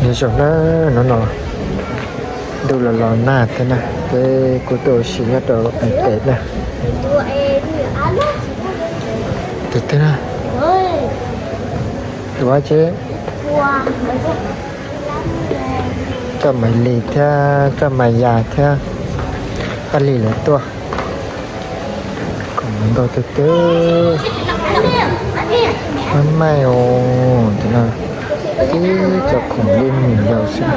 Nyob zoo na, hnub no ntuj los los nag thiab na, peb kuj tuaj ua si nyob rau pem na. Tus twg na? Tus ab tsi? Coj Maiv Lis thiab coj Maiv Yas thiab Paj Lis lawv tuaj. Khoom ntau tiag tiag. Maj maij os, tus no ib co khoom li mus yau xwb.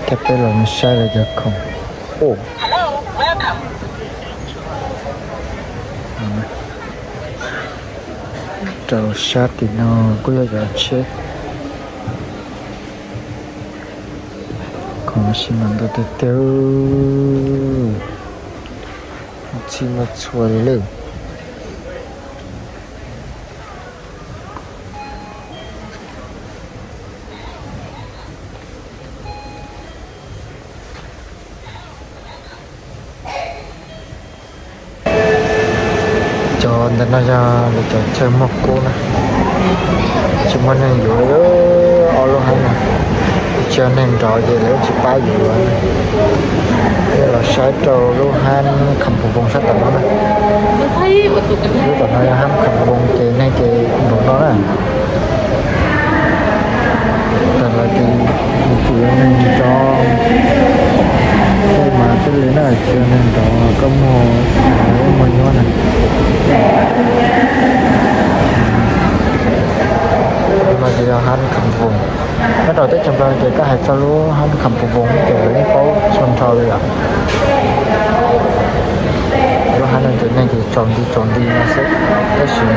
Coj peb los mus saib lawv cov khoom. Rau sab tim no kuj yog cov tsheb. Khoom mas ntau tiag tiag, txhij muaj txhua li lawm. Cov ntawm no yog lawv cov chaw muag kub na, tsis muaj neeg yuav, ob lub hab no tsis yog neeg nrov ces lawv tsis pab yuav. Nej los saib rau lub hab Kham Phoom Phoom sab tom no na. Lub tom no yog hab Kham Phoom Phoom ces neeg ces npaum no na. Tag lawm ces tsis yuav neeg nrov, tej mas tej li na tsis yuav neeg nrov, koj muag, muag nyuaj na. Lub no ces yog hab Kham Phoom Phoom. Nyob rau teb chaws Nplog ces koj hais txog lub hab Kham Phoom Phoom ces lawv yeej paub txhua nrho li lawm. Lub hab no ces neeg ces tsaus nti tsaus nti no xwb, tab sis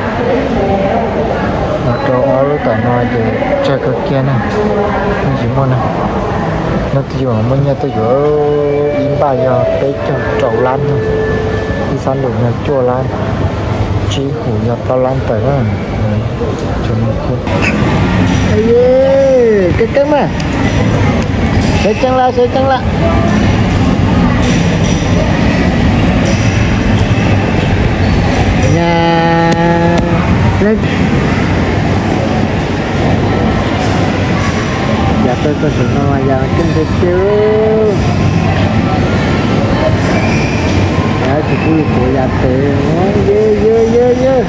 los rau ob lub tom no ces tsawg kawg kiag na, yeej tsis muaj na. Nyob twj ywm muaj nyiaj twj ywm, ib npaj yog peb caug rau lab, ib xab lus yog cuaj lab, tsib hum yog plaub lab tawm na. Keeb keeb mas, sawv tsees lawm, sawv tsees lawm. Nyab, yav tau txog saum no mas yam keej tiag tiag. Yam tsis pub yus tuav yam tes, yawg yawg yawg yawg.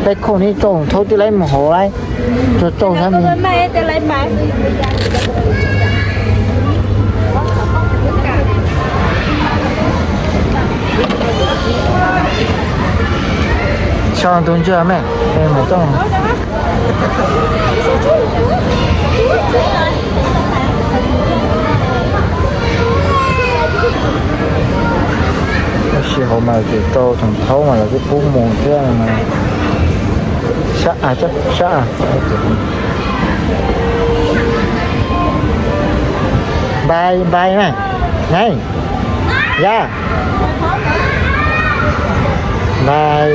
Peb khoom ni tsoom thaub tij laib mus hauv laib, tso tsaug sab me. Sau tus ntswg me, me mas tsoog. Tab sis hauv mas ces rau tsoom thaub mas lawv twb pub mus thiab mas. Sab a, sab a. Npai npai na, nai, ya, npai.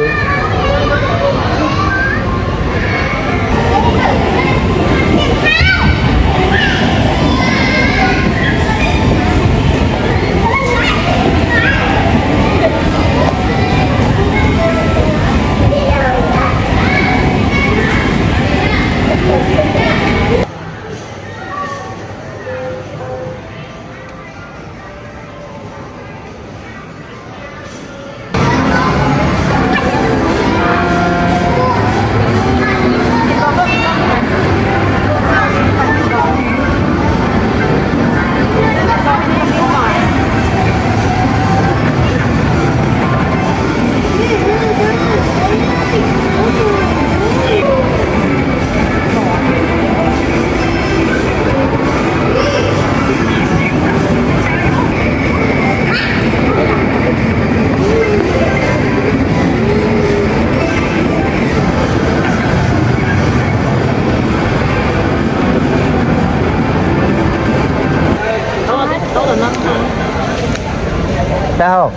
Dab hau,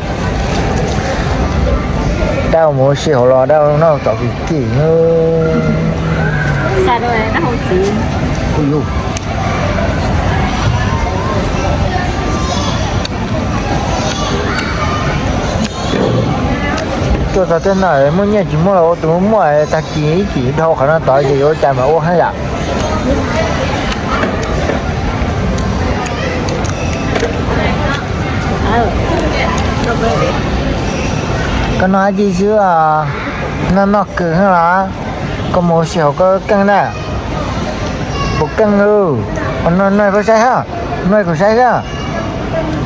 dab hau mus ua si hauv los dab hau noj tom kim kim. Kuj yus. Tuaj txog tej no muaj nyiaj tsis muaj los ua tus muaj, tag kis ib chim dhau qhov no tod ces yuav ua cas mas ua hab yam. Koj noj dab tsi xwb, noj noj kawg hab los? Koj mus ua si hauv koj keej na. Puas keej lawm? Ua no no kuv saib hab, no kuv saib hab.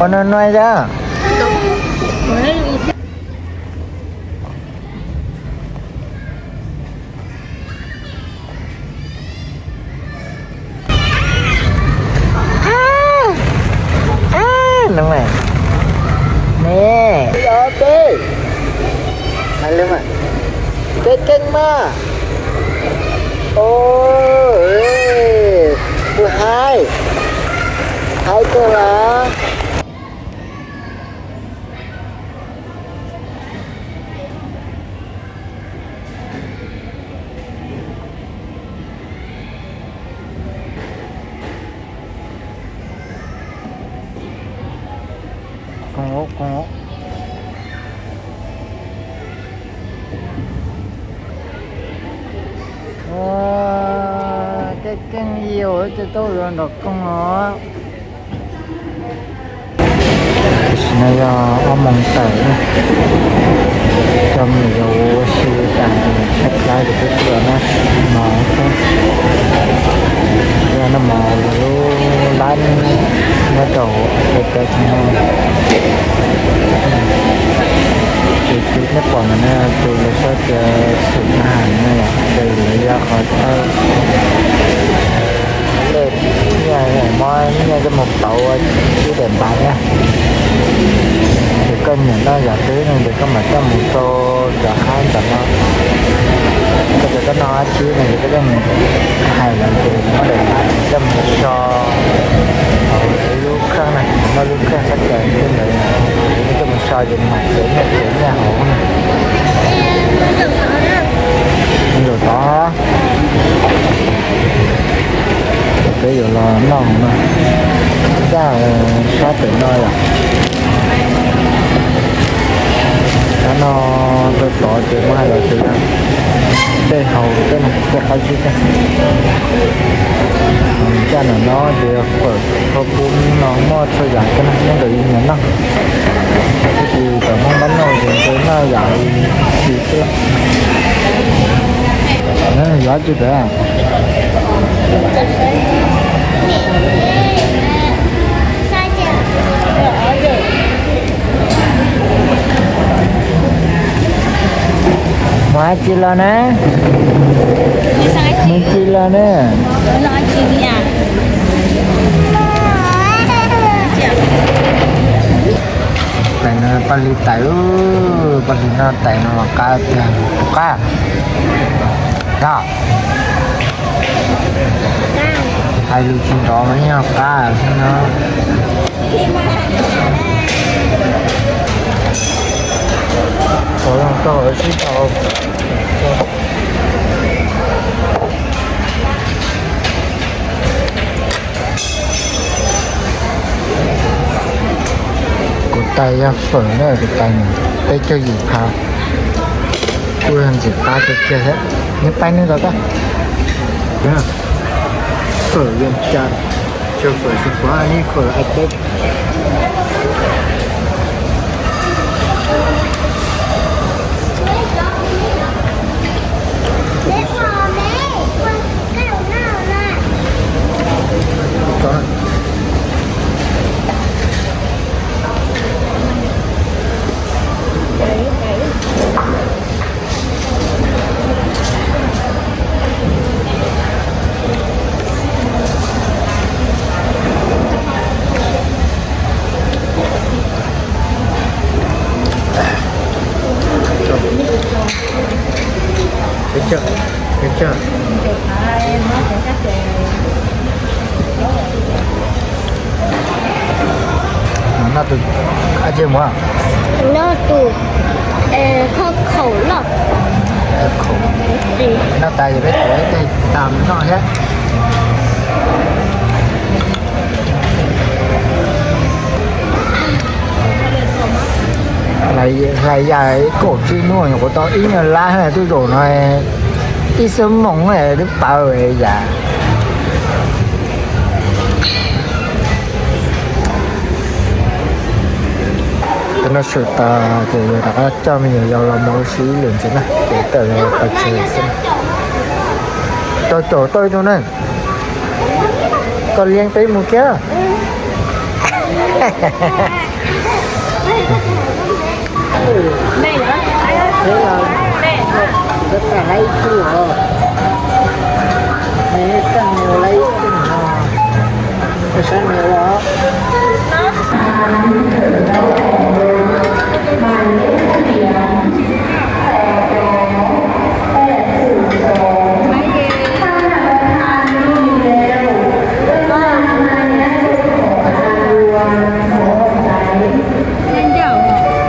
Ua no no a. Ne, peb keej mas. Ua haib, haib kawg los. Ua, keej keej li ua ces tau los nrog koog os. Tam sim no yog ob moos tawm, coj me nyuam yuav ua si tas, tshaib plab ces twb tuaj noj mov thiab. Tuaj noj mos lub lab nyob rau hauv peb no. Ces tus nej pom no ne, tus lawv saib tias xum na has no yom, ces lawv yog qhov thawj. Lej nyiaj, mob nyiaj coj mus pauv ua tsib daim npav na. Ces koj nyiam noj yam twg no ces koj mam coj mus rau cov hab ntawm no. Koj tias koj noj dab tsi no ces koj coj mus hais lawv ces muab daim npav coj mus so hauv lub kheej na, muab lub kheej sab cawv thiab ntawd coj mus so ces mam txiav nyiaj txiav nyiaj hauv na. Zaum tod, peb yuav los noj no, ncaj sab pem no yom. Qhov no rau tod ces muab hais los ces dej haus tej no, tej qab zib tej. Ncaj no no ces fawm, kho pub no muaj txhua yam tej no, nyob ntawm yus nyiam noj. Tab sis cov Hmoob npab noj ces ntshe noj yam tsis xwb. Yuav tsis pem. Mus dab tsi los na? Mus dab tsi los na? Tais no paj hlis tais, paj hlis noj tais no los qab tiag, qab. Yog hais lus tsis nrov mas yeej qab xwb no. Ua zoo tau sib tau. Kuv tais yog fawm na, kuv tais peb caug yim phav, kuj yog ntxim qab tiag tiag thiab. Neb pab neb tau tag. Fawm Vias Cas, cog fawm xim phuav, ib fawm ai peb. Peb caug, peb caug. Noj tus ab tsi mus. Noj tus kho khaum loj. Noj tas ces peb tuav ib teg tas noj thiab. Hlais yam ib kaum tsib hnub nyuam qhuav tau ib nyuag lab tuaj zaum no, ib xuab moos twb paws yam. Tam no swm tas ces yuav rov qab coj me nyuam yaus los mus ua si ib lwm ntxiv na, ces tawm los pais tsev xwb. Tau caum tau ib tug na, koj liab peb mus kiag.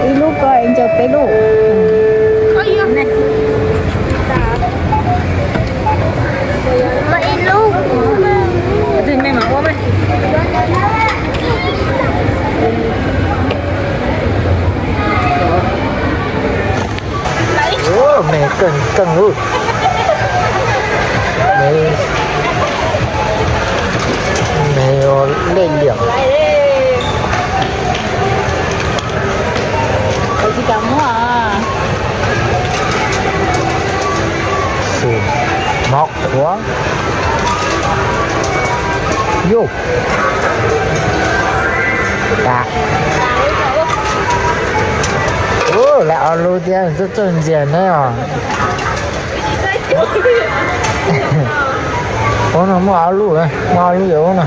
Ib lub ko ncaws peb lub. Ib lub. Me keej keej lub. Me, me lej liam. Xus mov qhuav. Yus. Ua, lawv ob lub thiab, txawj txawj ntxias ne os. Ub no muaj ob lub, muaj ob lub yog ub no.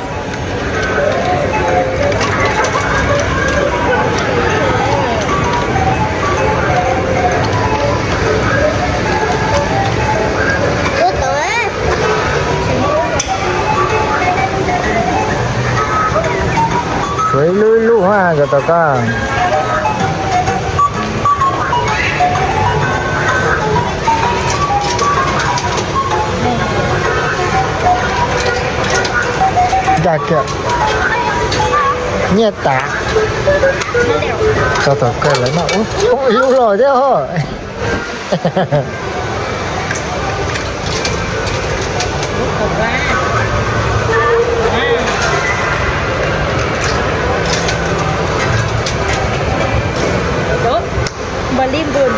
Tshuav ib lub ib lub na, cov tom koj. Ncaj kiag. Nyiaj tas. Tso tom kawg lawm no. Ub, ib lub los thiab os. Npawg Li Npws.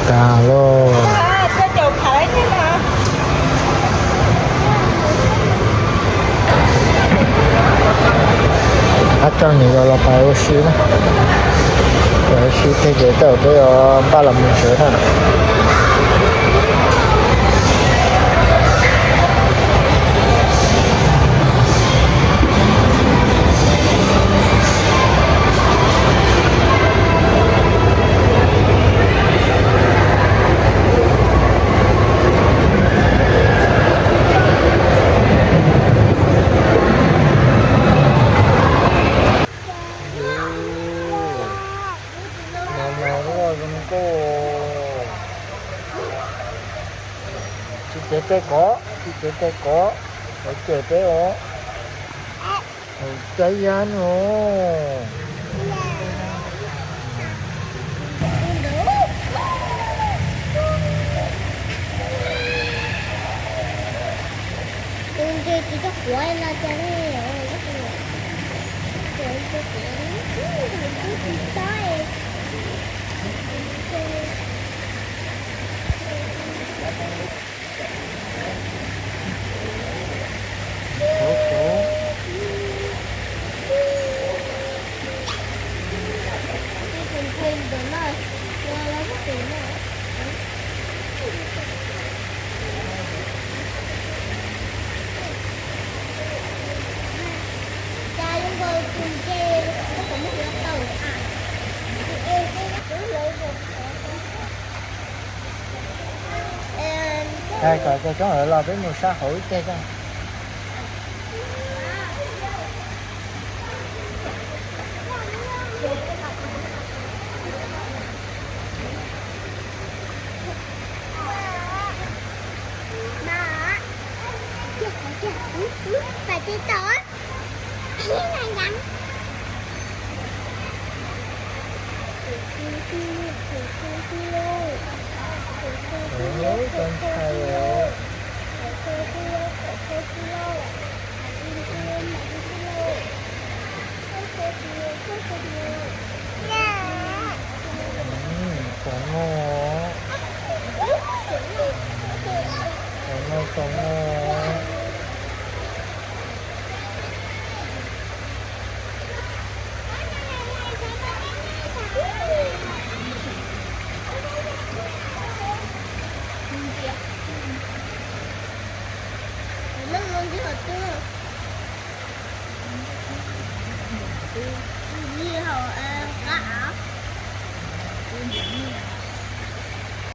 Tas lauj. Ab, coj niam yau los pais ua si na. Pais ua si thiab ces tawm peb yuav npaj los mus tsev na. Mos mos loj zoo nkauj. Tsis cev tes kov, tsis cev tes kov, lawv cem peb os. Cov yaj no. Kom cov coob lawm los peb mus sab hauv ib teg ko. Tiv tau, tiv tau. Ntshai os. Txaus no, txaus no, txaus no.